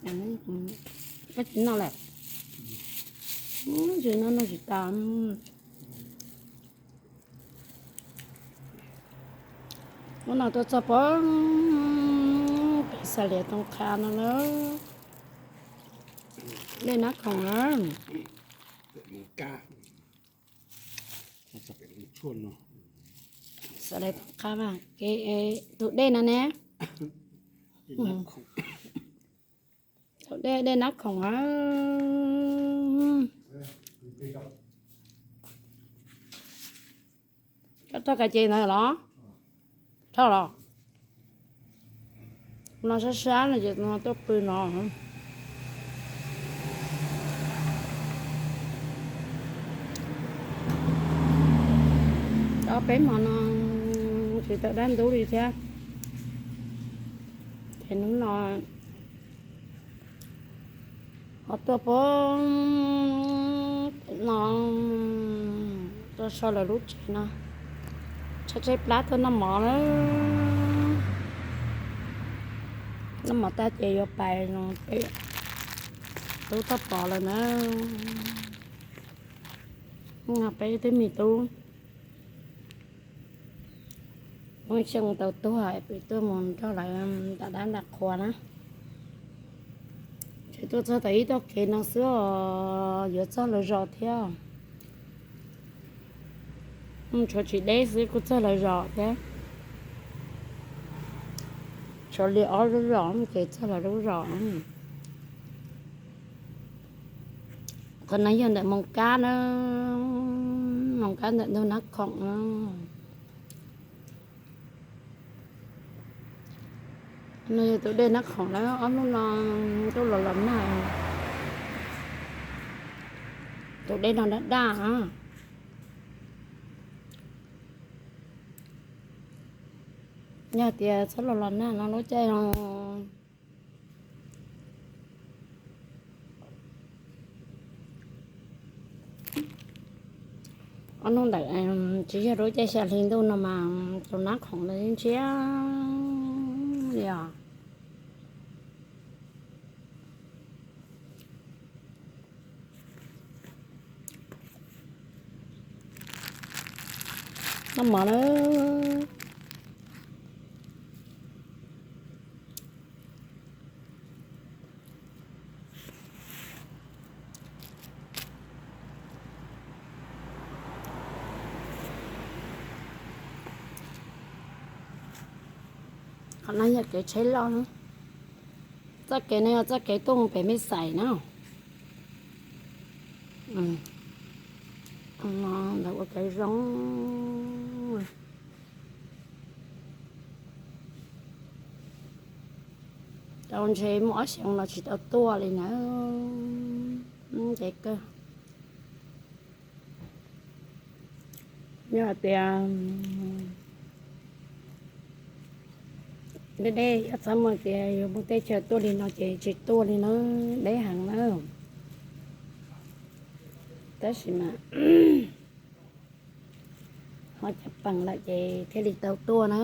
Koj tsis noj lawm? Tsis noj, noj tsis tas. Hnub no tuaj txog pem pem Xas Lias Tooj Qha no na, dej Nab Khoom na. Xas Lias Tooj Qha, tus dej no ne, tus dej, dej Nab Khoom na. Koj thauj ka ce ntawd los? Thauj los? No sab sab no ces no tuaj pw no. Ob peb hmo no tsis tau dab ntub li thiab. Ces hnub no ho tuaj pem no, tuaj so lawv lub tsev no, tshaib tshaib plab tuaj noj mov na. Noj mov tag ces yuav pais pem tub Thoj Pov lawm na. Peb twb me tub Hmoob Xyooj tau tuag, peb tuaj mus nrog lawv ntam dab ntam qhua na. Ces tuaj txog tau ib tog kev no xwb os, yuav txog lawv zos thiab. Tshuav tsis deb xwb kuj txog lawv zos thiab. Tshuav li ob lub zos ces txog lawv lub zos. Qhov no yog ntawm Moos Kab na, Moos Kab ntawm ntug Nab Khoom na. No yog tus dej Nab Khoom lawm, ob hnub no tuaj los los nag, tus dej no daj daj. Yog tias txhob los los nag no lub caij no, ob hnub ntawm tsis yog lub caij xya hli ntuj no mas tus Nab Khoom no ntsiag li os. Noj mov na. Qhov no yog kev tsheb loj na. Txoj kev no yog txoj kev tuaj mus pem Mej Xais na. Ntawd ua kev zoo. Tau ntshe muaj ob xyoos los tsis tau tuaj li na. Ces kawg. Yog hais tias deb deb, yog txhob muaj tias yus mus teb chaws tuaj li no ces tsis tuaj li na, deb heev na. Tab sis mas ho cov pees lawm ces thiaj li tau tuaj na.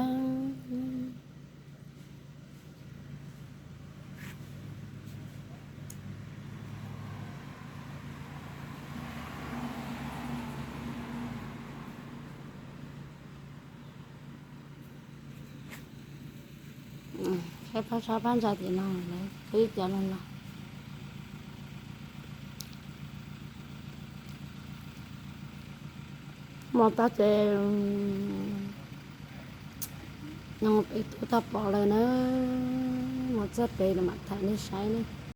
Saib phab sab phab ntsa tim no, qhib cov no no. Mus txog ces no pem tub Thoj Pov lawm na, mus txog pem los mam thaij nej saib na.